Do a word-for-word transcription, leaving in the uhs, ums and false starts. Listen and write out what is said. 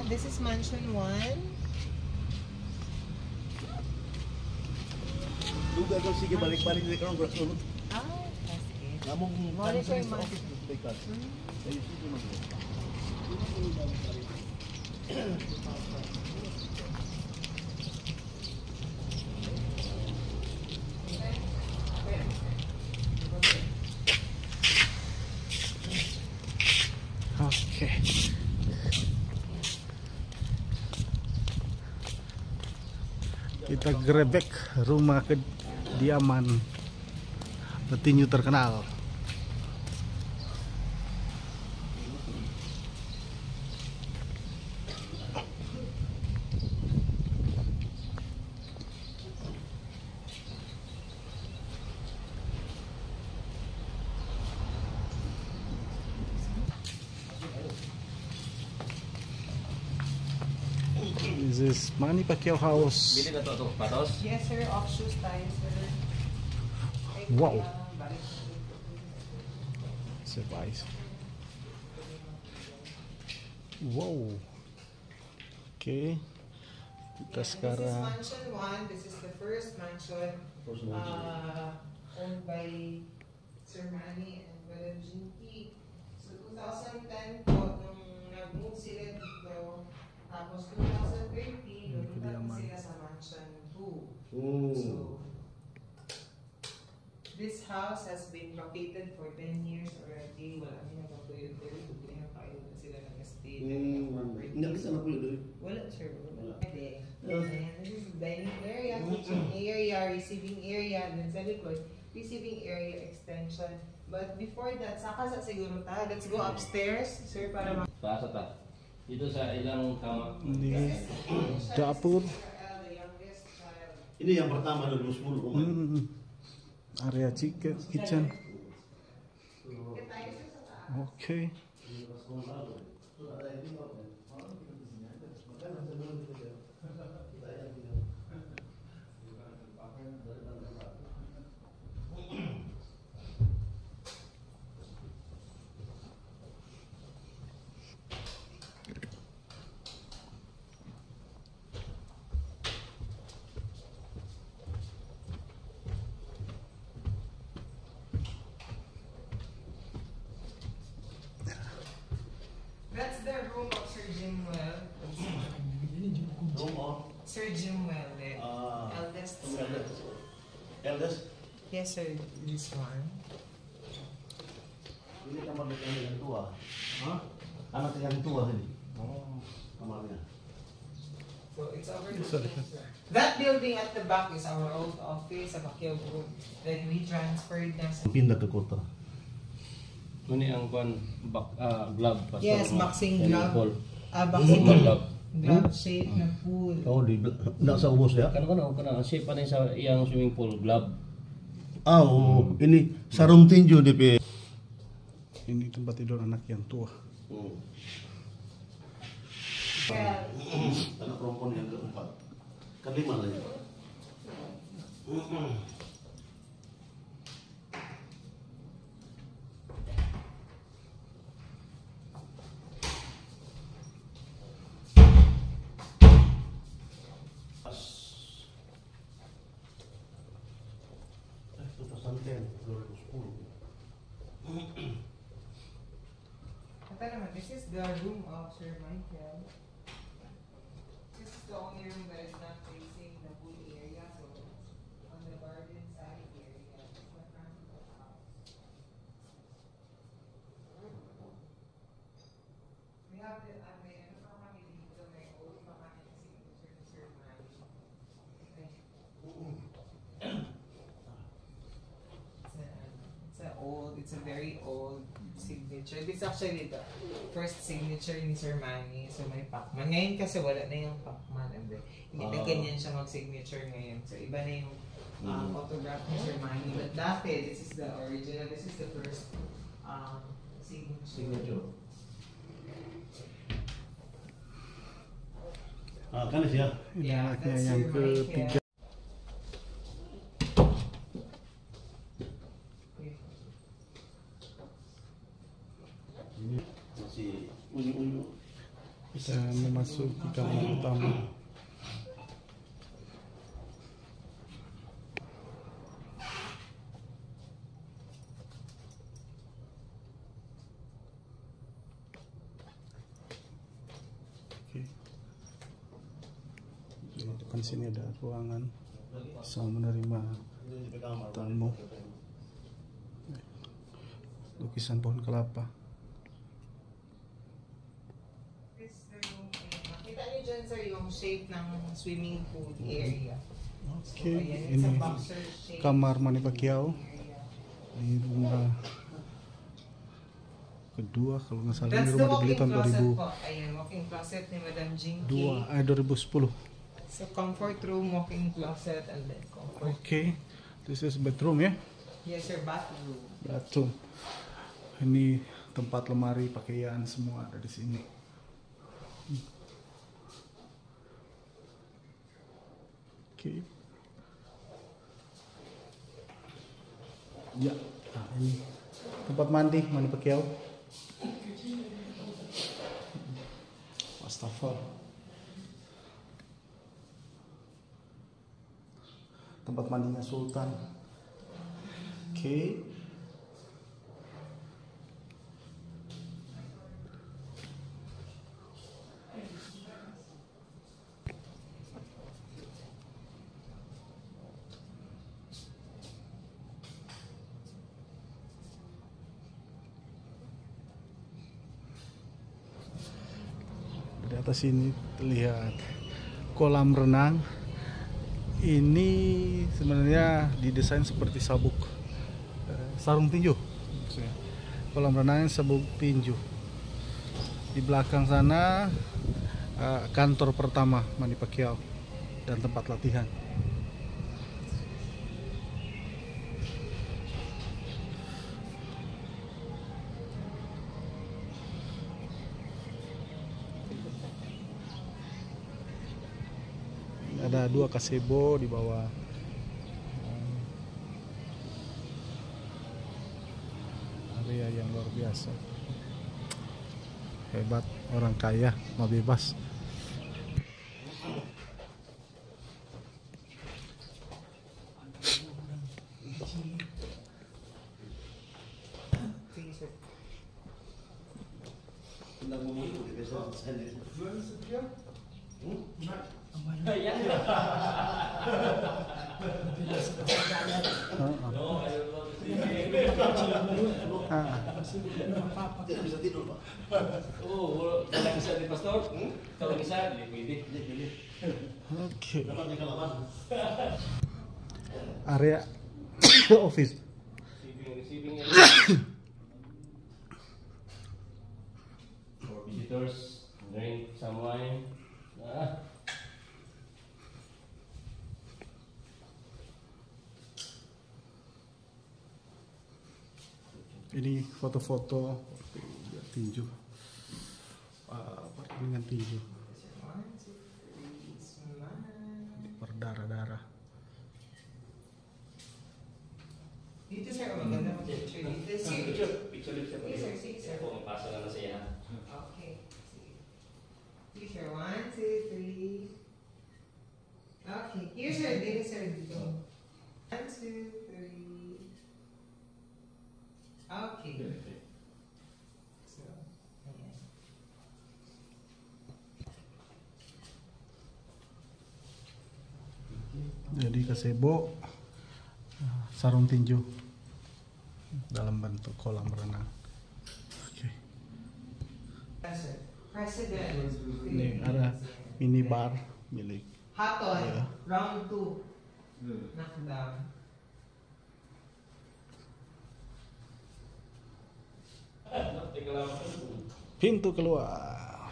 This is Mansion one. Lugar ko sige balik-balik ni karon ko. Ah, sige. Namo mo sa office. Hmm. Okay. Kita grebek rumah kediaman petinju terkenal. This is Manny Pacquiao house. Bili na to, to, patos? Yes, sir. Off shoes tayo, sir. Wow. Surprise. Wow. Okay. Kita sekarang. This is Mansion one. This is the first mansion, uh, owned by Sir Manny and Madam Jinky. So, two thousand ten po, nung nag-move sila dito. Tapos, two thousand thirteen, lumipat na sila sa Mansion two. So, this house has been vacated for ten years already. Wala kami nagpapuyod dito. Kaya pa yun sila nag-stay. Hindi kasi na po yun. Wala, sir. Wala. Pwede. Ayan, this is dining area, kitchen area, receiving area, and then sa likod, receiving area extension. But before that, saka sa siguro ta. Let's go upstairs, sir, para ma- Taas ata. Dito sa ilang kama. Ini dapur. Ini yang pertama dulu, sepuluh rumah. Hmm. Area chicken, kitchen. Okay. That's the room of Sir Jimwell. Room of? Sir Jimwell, the eldest son. Eldest? Yes, sir. This one. Ini kamar ni yang tua. Ha? Kamar ni yang tua ini. Oh. Kamarnya. So, it's over the sir. That building at the back is our old office sa Pacquiao Group. Then we transferred na sa... Pinda ka kota. Ano ang kwan, bak-, ah, glove, Pastor, yes, no? Boxing glove. Ball. Ah, boxing glove. Glove shape na pool. Oh, di, na sa ubos niya? Kano, kano, kano, shape pa na sa iyang swimming pool, glove. Ah, oo. Ini, sarong tinjo, di pe. Ini tempat tidur anak yang tua. Hmm. Anak perempuan yang keempat. Kan lima lagi. Ito naman, this is the room of Sir Michael. This is the only room that is not facing the pool area, so on the garden side area, it's the front of the house. We have the, uh, may ano pa kami dito, may old pa kami na signature ni Sir Manny. It's a, it's a old, it's a very old signature. This actually the first signature ni Sir Manny. So may Pacman. Ngayon kasi wala na yung Pacman. And then, hindi na ganyan siya mag-signature ngayon. So iba na yung, uh, photograph ni Sir Manny. But dati, this is the original. This is the first, um, signature. Ah, kan siya? Ini anaknya yang ketiga. Ini masih unyu-unyu. Kita memasuki Masuk di kamar utama. Oke. Di depan sini ada ruangan, bisa menerima tamu. Lukisan pohon kelapa. Kita niyo dyan, sir, yung shape ng swimming pool area. Okay, ini kamar Manny Pacquiao. Ini rumah kedua, kalau nggak salah, ini rumah dibeli tahun dua ribu dua, eh, dua ribu sepuluh. So, comfort room, walk-in closet, and then comfort. Okay, this is bedroom, ya? Yes, sir, bathroom. Bathroom. Ini tempat lemari, pakaian, semua ada di sini. Oke. Ya, nah, ini tempat mandi, Manny Pacquiao. Wastafel. Tempat mandinya Sultan. Oke. Di atas ini terlihat kolam renang. Ini sebenarnya didesain seperti sabuk, eh, sarung tinju. Maksudnya, kolam renang sabuk tinju. Di belakang sana, eh, kantor pertama Manny Pacquiao dan tempat latihan. Ada dua gazebo di bawah. Area yang luar biasa. Hebat, orang kaya mau bebas. Heeh. Heeh. Bisa tidur, Pak. Oh, kalau bisa di pastor, kalau bisa, dia pilih. Oke. Area office. For visitors, drink some wine. Ah. Ini foto-foto waktu dia tinju. Ah, pertandingan tinju. Berdarah-darah. Dito, sir, maganda mag-picture. Dito, sir. Picture, picture, picture. Sige, sir, sige, sir. Ako, mapasa na na siya. Okay, sige. Picture, one, two, three. Okay, here, sir, dito, sir, dito. One, two, three. Okay. So, ayan. Jadi gazebo, sarung tinju dalam bentuk kolam renang. Oke. President. Ini ada mini bar milik. Haton, iya. Round two. Knockdown. Pintu keluar.